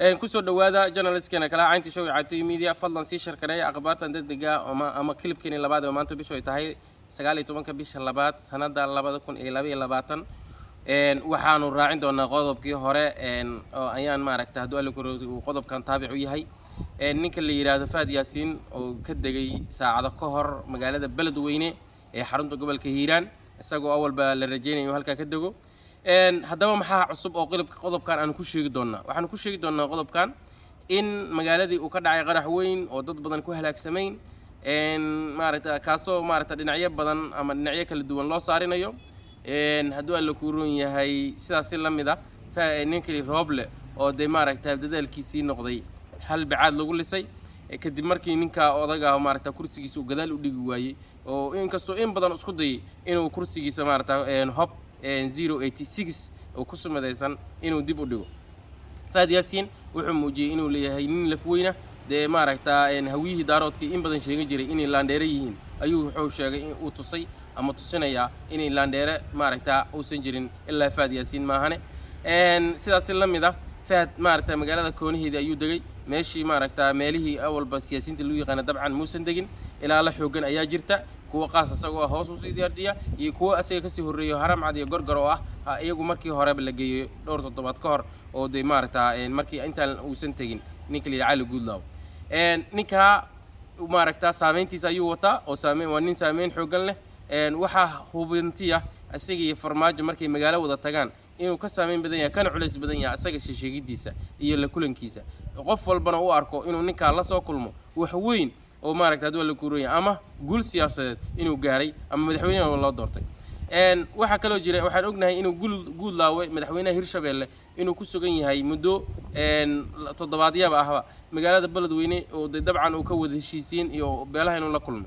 Kusoo dhowaada journalistkeena kala Caynti Show, Caatoy Media. Fadlan sii share gareeya akhbaartan degdega ama clipkeeni labaad oo maanta bishu ay tahay 19-ka bisha labaad, sanadda 2022. Waxaanu raacin doonaa qodobkii hore oo ayaan maaragta hadduu Alle kuro uu qodobkan taabic u yahay. Ninka la yidhaahdo Fahad Yaasiin oo ka degay saacado ka hor magaalada Beledweyne ee xarunta gobolka Hiiraan, isagoo awalba la rajeynaya inuu halkaa ka dego. Haddaba maxaa cusub oo qilibka qodobkan aanu ku sheegi doonaa? Waxaanu ku sheegi doonaa qodobkan in magaaladii uu ka dhacay qarax weyn oo dad badan ku halaagsamayn, maaragta, kaasoo maaragta dhinacyo badan ama dhinacyo kala duwan loo saarinayo. Hadduu Alle kuu roon yahay, sidaasi la mid ah ninkii Rooble oo dee maaragta dadaalkiisii noqday hal bacaad lagu lisay, kadib markii ninka odaga maaragta kursigiisa uu gadaal u dhigi waayey, oo inkastoo in badan isku dayay inuu kursigiisa maaragta Hob 086 oo ku sumadaysan inuu dib u dhigo. Fahad Yaasiin wuxuu muujiyey inuu leeyahay nin lafweyna. Dee maaragta Hawiyihii Daaroodkii in badan sheegan jiray inay laandheere yihiin ayuu wuxuu sheegay in uu tusay ama tusinayaa inay laandheere maaragta uusan jirin ilaa Fahad Yaasiin maahane. Sidaasi la mid ah, Fahad maaragta magaalada koonaheedii ayuu degay, meeshii maaragta meelihii awalba siyaasiyiinta lagu yaqaana dabcan muusan degin. Ilaa la xoogan ayaa jirta, kuwa qaas isagoo hoos usii diyaardiya iyo kuwa asaga kasii horreeyo, Haramcad iyo Gorgor oo ah iyagu markii horeba la geeyey dhowr toddobaad ka hor, oo dee maaragta markii intaan uusan tegin ninka la yidhaha Cali Guudlaaw. Ninkaa maaragta saameyntiisa ayuu wataa oo saameyn, waa nin saameyn xooggan leh. Waxaa hubintiya isaga iyo Farmaajo markay magaalo wada tagaan inuu ka saameyn badan yahay kana culays badan yahay isaga sheegidiisa iyo la kulankiisa, qof walbana u arko inuu ninkaa la soo kulmo wax weyn oo maaragta hadduu la kuuran ama guul siyaasadeed inuu gaaray ama madaxweynaha loo doortay. Waxaa kaloo jira, waxaan ognahay inuu Guudlaawe, madaxweynaha Hirshabeelle, inuu ku sugan yahay muddo toddobaadyaba ahba magaalada Beledweyne, oo dee dabcan uu ka wada heshiisiin iyo beelaha inuu la kulmo.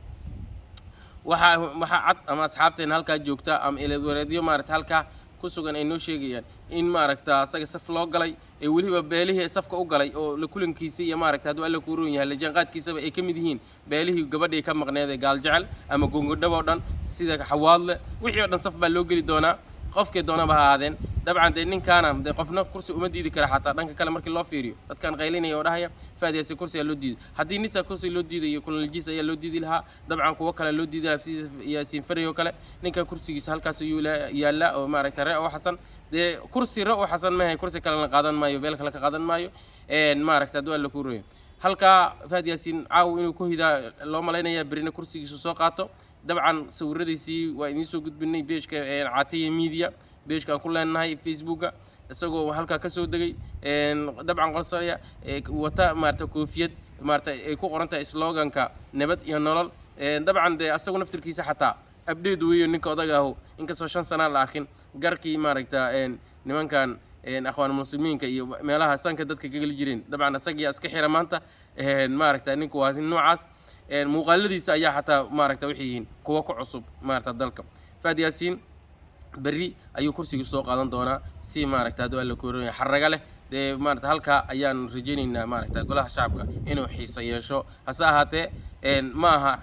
Waxaa cad ama asxaabteena halkaa joogta ama eelawareedyo maaragta halkaa ku sugan ay noo sheegayaan in maaragta asaga saf loo galay, ee weliba beelihii safka u galay oo la kulankiisa iyo maaragta hadduu Alle kuu roon yahay la jaanqaadkiisaba ay ka mid yihiin beelihii gabadhii ka maqneed ee Gaaljecel ama Gongodhab oo dhan, sida Xawaadle, wixii oo dhan saf baa loo geli doonaa, qofkii doonaba ha ahaadeen. Dabcan dee ninkaana dee qofna kursi uma diidi kara. Xataa dhanka kale markii loo fiiriyo, dadkan qaylinaya oo dhahaya Fahad Yaasiin kursigaa loo diiday, haddii nisa kursi loo diidayo, kulanjiis ayaa loo diidi lahaa. Dabcan kuwo kale loo diidi lahaa, sida Yaasiin Farey oo kale. Ninkan kursigiisa halkaas ayuu yaallaa oo maaragta re oo xasan dee kursi re oo xasan maahay, kursi kalena qaadan maayo, beel kale ka qaadan maayo. Maaragta hadduu Alla kuu royo, halkaa Fahad Yaasiin caaw inuu ku hidaa loo malaynaya, berina kursigiisu soo qaato. Dabcan sawiradiisii waa idiin soo gudbinay pageka Caataya Media, pageka aan ku leenahay Facebooka, isagoo halkaa ka soo degay, dabcan qolsalaya, wata maarata koofiyad maarata ay ku qoran tahay sloganka Nabad iyo Nolol. Dabcan dee asagu naftirkiisa xataa update weeyo ninka odaga ahu, inkastoo 5 sanaa la arkin garkii maaragta nimankan Akhwaan Muslimiinka iyo meelaha sanka dadka ka geli jireen. Dabcan asagiyaa iska xira maanta. Maaragta ninku waa nin noocaas. Muuqaaladiisa ayaa xataa maaragta waxay yihiin kuwo ku cusub maaragta dalka. Fahad Yaasiin berri ayuu kursiga soo qaadan doonaa si maaragta hadduu Alla kooranayo xarraga leh. Dee maaragta halkaa ayaan rajaynaynaa maaragta golaha shacabka inuu xiisa yeesho. Hase ahaatee ma aha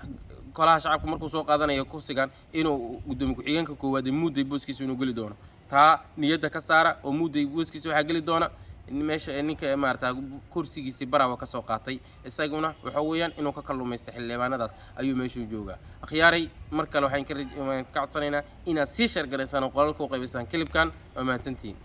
golaha shacabka markuu soo qaadanayo kursigan inuu gudoomiye ku-xigeenka koowaad ee Muudey booskiisa inuu geli doono. Taa niyadda ka saara, oo Muudey booskiisa waxaa geli doona meesha ninka maarata kursigiisii Barawa ka soo qaatay. Isaguna waxa weeyaan inuu ka kalluumaystay xildhibaanadaas ayuu meeshuu joogaa. Akhyaaray, mar kale waxaan ka codsanaynaa inaad sii share garaysaan oo qolalka u qaybisaan clipkan. Waa mahadsantihiin.